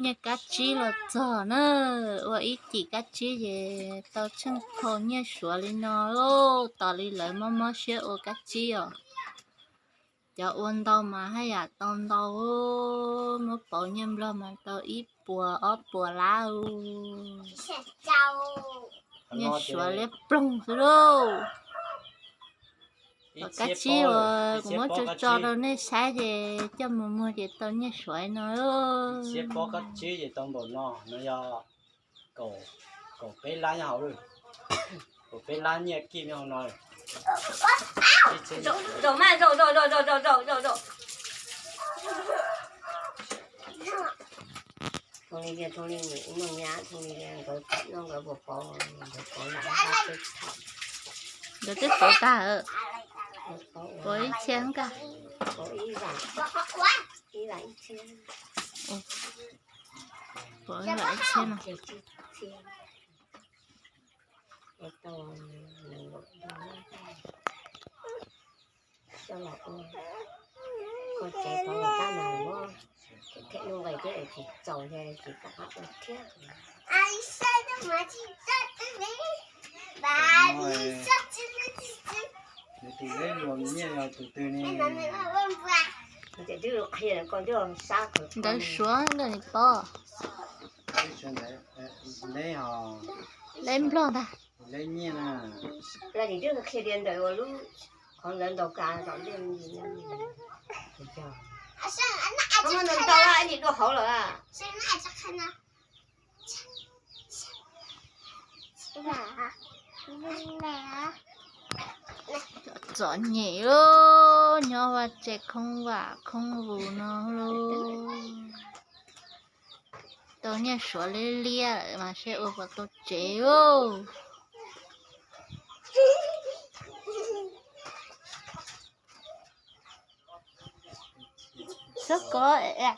Nyiaj kab tsib los txog na, ua ib cim kab tsib ces tau tsheej phau nyiaj suav li no lauj. Tos li lawv mob mob siab ua kab tsib os. Cov ua ntau mas haj yam tau ntau, muab pauv nyiaj nplog mas tau ib puas ob puas lab. Nyiaj suav liab ploog xwb lauj. Kab tsib uas kuv muab tso tso rau nej saib ces coj mus muag ces tau nyiaj suav no. Txhiab pob kab tsib ces tau npaum no, no yog kaum peb lab nyob hauv lawm. Kaum peb lab nyiaj kij nyob hauv no. Zaum mas zaum zaum zaum zaum zaum zaum zaum. Thoo li tias thoo li nws muaj nyab, thoo li tias nkawd no nkawd puas pauv, nkawd pauv lawm. Nkawd twb pauv tag, pauv ib txhiab ka, pauv ib vas, ib vas ib txhiab, pauv ib vas ib txhiab no. Tau, coj los ua, koj tsev tau los tab mas muab, them nuj nqes thiab es tsis txaus ces tsis kam ua thiab. Nws tus leb luas nyiaj yog tus twg ne? Ntawd suav ntawm pob. Leb nplog ntag. Leb nyiaj na. Twb qhia tias ntawm ua lub qhov ntawd ntaus kas tom ntej. Muab ntau ntau ib nim dua hauv lawm. Txom nyem lauj, nyob vaj tse khoob vam khoob vus no lauj. Tau nyiaj suav liab liab lawm mas seb ua puas tau tsev lauj. Xub kov es.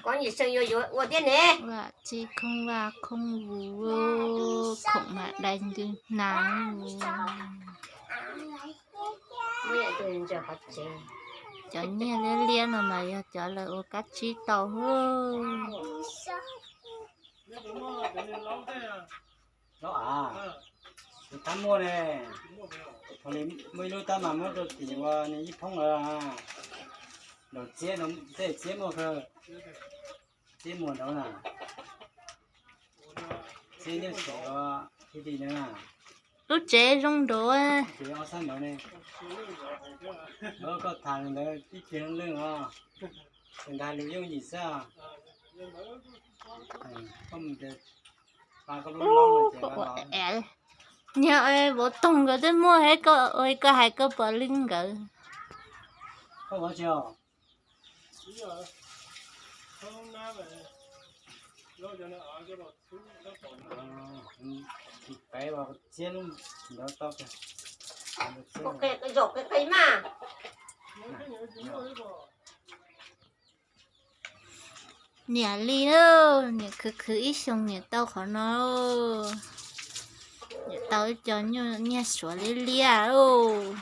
Koj nim seem yuav yuav ua thiab ne. Vam tse khoob vaj khoob vus, khoom mas dai ntws hnav. Cov nyiaj liab liab no mas yog cov lawv ua kab tsib tau. Tab muaj ne, muaj ib lub tab mas muab rau tim ua nws ib phoob lawm. Nraum txiab, tej txiab muaj kawg, txiab muag nraud na. Txiab nyob tim ua Hib Lis ntawd na. Lub tsev zoo nraud. Tsev ob sab nraud ne. Koj tham ntawd tib pliag leej os. Ntag lus yooj yim xwb. Koj mus pa koj lub lob ces. Niag vauv toog nkawd twb muaj thiab, koj ua koj hais koj puav leej nkawd. Koj ua tsi os? Tsis peb ua txiab lub ntawd tau. Zaum qis qis mas. Niam li, niam khwv khwv ib xyoos niam tau qhov no. Niam tau ib co nyiaj suav liab liab lauj.